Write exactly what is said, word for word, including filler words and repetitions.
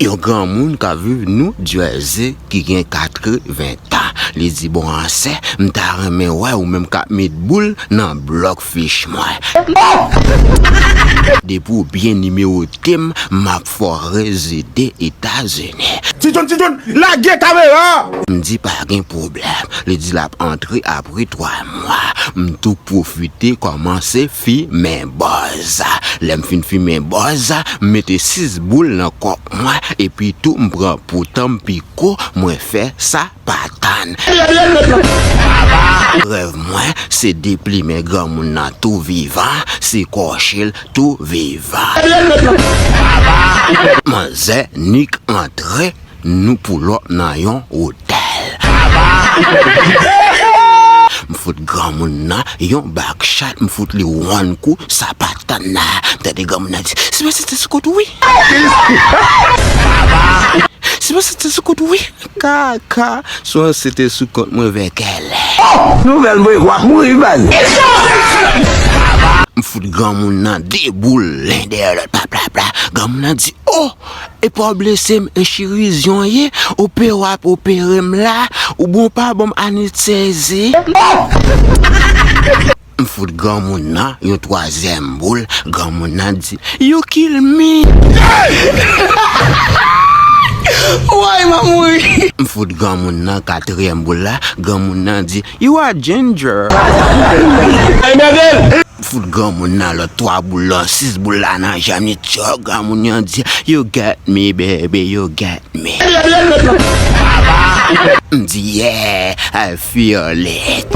Yon granmoun k ap viv New Jersey ki gen katreven tan. Li di, "Bon, ansè, m ta renmen wè ou menm k ap met boul nan blòk fich mwen." Depi w byen nimewote m, m ap fè w rezide Etazini. Ti John, Ti John, lage kamera! M di, "Pa gen pwoblèm." Li di l ap antre apre twa mwa. M tou pwofite kòmanse fimen bòz. Lè m fin fimen bòz, m mete sis boul nan kòk mwen, epi tou m pran potan m piko, mwen fè sa pa tann. Rèv mwen, se deplimen granmoun nan tou vivan, se kòche l tou vivan. Manzè nik antre, nou pull up nan yon otèl. M fout granmoun nan yon back shot, m fout li one kou, sa pa tann la. M tande granmoun nan di, "Si mwen sete sou kont ou, wi." Si mwen sete sou kont ou, wi. Kaka, si mwen sete sou kont mwen vè kèlè. Nouvèl mwen, w ap mouri, baz. M fout granmoun nan de boul, len dèyè lòt, pla, pla, pla. Granmoun nan di, "O, e pa w blese m, e chirizyon ye, opere w ap opere m la, ou bon pa ban m anestezi." M fout granmoun nan yon twazyèm boul, granmoun nan di, "You kill me." Woy, m ap mouri. M fout granmoun nan katriyèm boul la, granmoun nan di, "You are ginger." M fout granmoun nan lòt twa boul la, sis boul la nan janm li, tchòk, granmoun nan di, "You got me, baby, you got me." M di, "Yeah, I feel it."